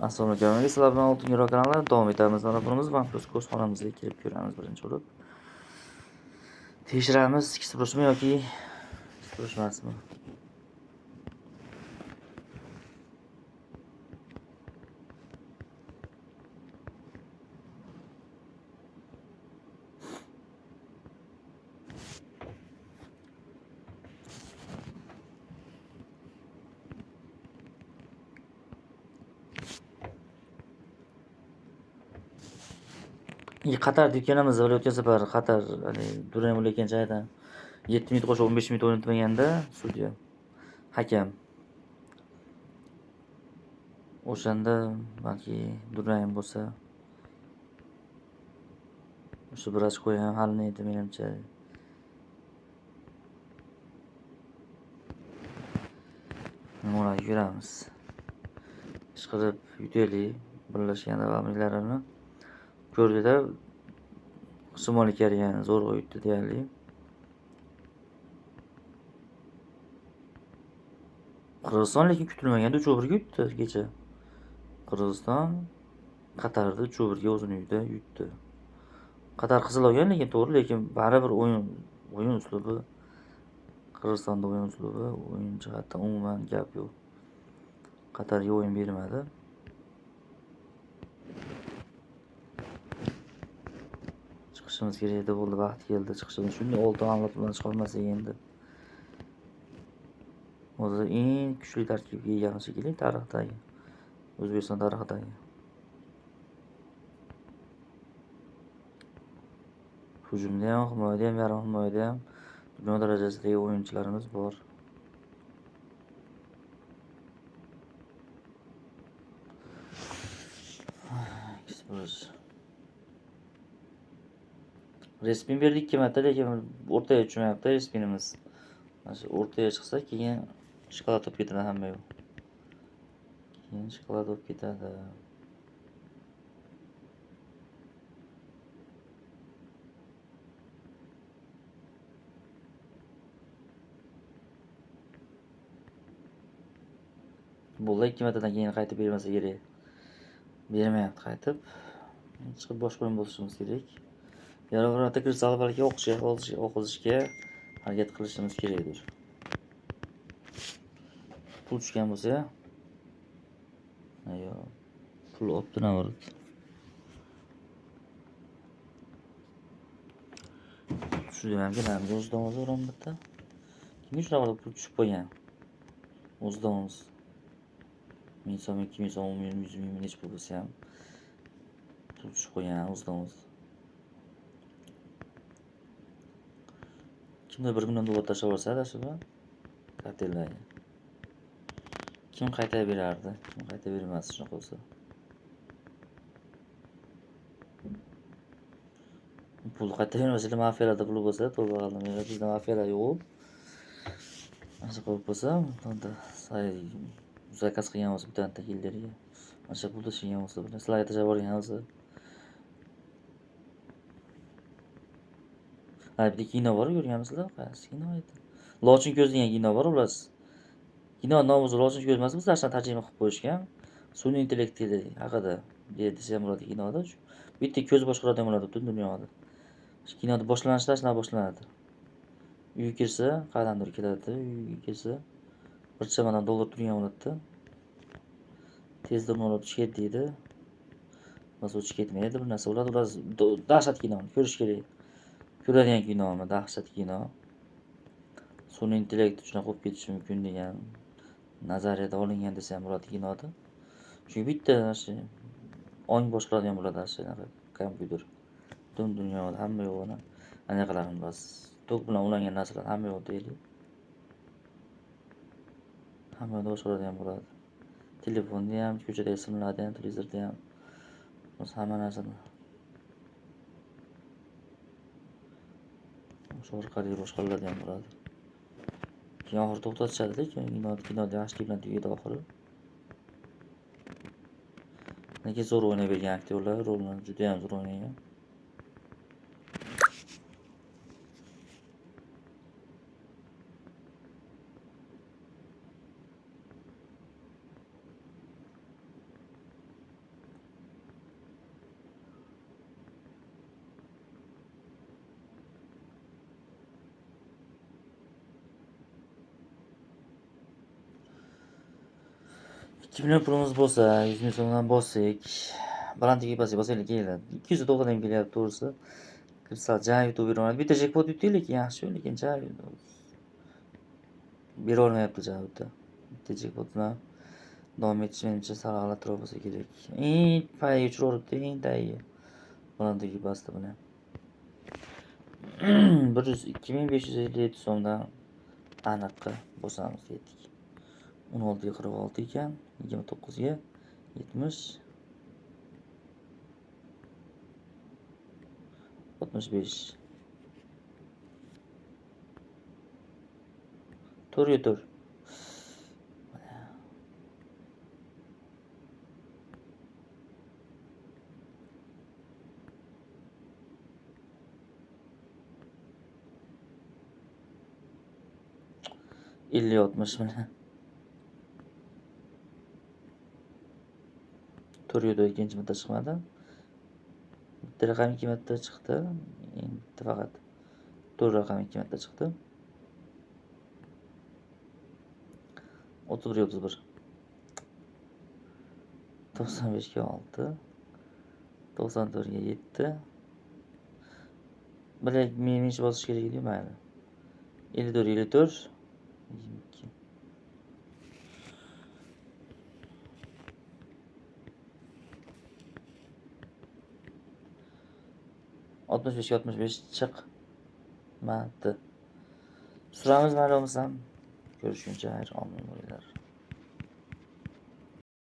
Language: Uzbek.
Assalomu alaykum. Sizlar bilan Oltin Yura kanalida davom etamiz. Marafonimiz OnePlus kursxonamizga kirib ko'ramiz birinchi bo'lib. Tekshiramiz, ikkisi burchmi yoki ikkisi burch emasmi? Qatar deb o'tgan safar Qatar hani durang bo'layotgan joydan 7 minut qo'shib 15 minut o'ynatmaganda sudya hakam. O'shanda balki durang bo'lsa o'sha bir ochko ham halinaydi menimcha. Nima ko'ramiz. Ishqilib yutaylik Birlashgan Arab Amirliklarini. Ko'rdikda Shimoliy Koreyani zo'rg'a yutdi deyarli. Qirg'iziston lekin kutilmaganda 3-1 ga yutdi kecha. Qirg'iziston Qatarda 3-1 ga o'zini uyida yutdi. Qatar qizil olgan lekin to'g'ri, lekin baribir o'yin uslubi Qirg'izistonda o'yin uslubi, o'yin jihatdan umuman gap yo'q. Qatarga o'yin bermadi. Chiqishimiz kerak edi, bo'ldi, vaqt keldi chiqishimiz. Shunday oltin avlod bilan chiqolmasak endi. Hozir eng kuchli tarkibga ega shekilli tarixdagi, O'zbekiston tarixidagi. Hujumda ham, himoyada ham, yarim himoyada ham dunyo darajasidagi o'yinchilarimiz bor. Respin berdik 2 marta, lekin o'rtaga tushmayapti respinimiz. Mana shu o'rtaga chiqsa, keyin shokolad bo'lib ketadi hamma yo'q. Keyin shokolad bo'lib ketadi. Bo'ldi, 2 martadan keyin qaytib bermasa kerak. Bermayapti qaytib. Chiqib boshqa o'yin bo'lishimiz kerak. Yarim marta kirsa balki o'qishga harakat qilishimiz kerakdir. Pul tushgan bo'lsa, yo'q, pul olibdi navrut. Tushdi ham kelamiz, o'zidan o'zi biron bitta. Kimga shunaqa pul tushib qo'ygan? O'zidan o'zi. 1000 so'm, 2000 so'm, 10 ming, 100 ming necha pul bo'lsa ham pul tushib qo'ygan o'zidan o'zi. Kimdir 1 million dollar tashlab yuborsa shu kartellarga. Kim qayta berardi? Kim qayta bermas shunaqa bo'lsa. Pul qayta bermasa, mafiyalarda pul bo'lsa, to'g'ri qildim. Bizda mafiyalar yo'q. Mana qilib bo'lsa, unda zakaz qilgan bo'lsa, bitta killerga. Mana shu pul tashlagan bo'lsa, sizlarga tashlab yuborgan bo'lsa. Ha, bitta kino bor, ko'rganmisizlar? Qaysi kino edi? Lochin ko'z degan kino bor, ular. Kino nomi o'zi Lochin ko'z emas, bizlar shuni tarjima qilib qo'yishgan. Sun'iy intellekt haqida desa ham bo'ladi kinoda. Bitta ko'z boshqaradigan bo'ladi butun dunyoda. Shu kinoda boshlanishda shunaqa boshlanadi. Uyga kirsa, qaydandir keladi, uyga kirsa bir chamadon dollar turgan bo'ladi. Tezda uni olib chiqib ket deydi. Bas u chiqib ketmaydi, bir narsa bo'ladi. Ular dahshat kinoni ko'rish kerak. Ko'radigan kinomi, dahshat kino. Sun'iy intellekt shunaqa bo'lib ketishi mumkin degan nazariyada olingan desa ham bo'ladi kinoda. Chunki bitta shu ong boshqaradigan bo'ladi shunaqa kompyuter. Butun dunyoda hamma yo'g'ini anaqalarni bas tok bilan ulangan narsalar hamma yo'q deylik. Hamma yoqda boshqaradigan bo'ladi. Telefonni ham, ko'chadagi simlarni ham, televizorni ham, hamma narsani o'sha orqali boshqariladigan bo'ladi. Keyin oxiri to'xtatishadi, lekin kinoda yaxshilik bilan tugaydi oxiri. Lekin zo'r o'ynab bergan aktyorlar, rolni juda ham zo'r o'ynagan. 2 million pulimiz bo'lsa, 100 ming so'mdan bossak, balandligi pastga bosaylik keladi. 290 ham kelyapti to'g'risi. Kristal ja yutib beraolmaydi. Bitta jekpot yutdik, lekin yaxshi, lekin ja berolmayapti ja bitta. Bitta jekpot bilan davom etish menimcha sal g'alatiroq bo'lsa kerak. Eng payiga uchiraveribdi, eng tagiga. Balandligi pastda bilan. 102 557 so'mdan aniqqa bosamiz, yetdik. 16 ga 46 ekan, 29 ga 70, 65. 4 ga 4. 50 60 mana. 4 ga 4 ikkinchi marta chiqmadi. Bitta raqam ikki marta chiqdi. Bitta faqat 4 raqam ikki marta chiqdi. 31 ga 31. 95 ga 6. 94 ga 7. Bilak ming bosish kerak edi, mayli. 54 54. 22. 65 ga 65 chiqmadi. Suramiz, mayli bo'lmasam. Ko'rishguncha xayr, omon bo'linglar.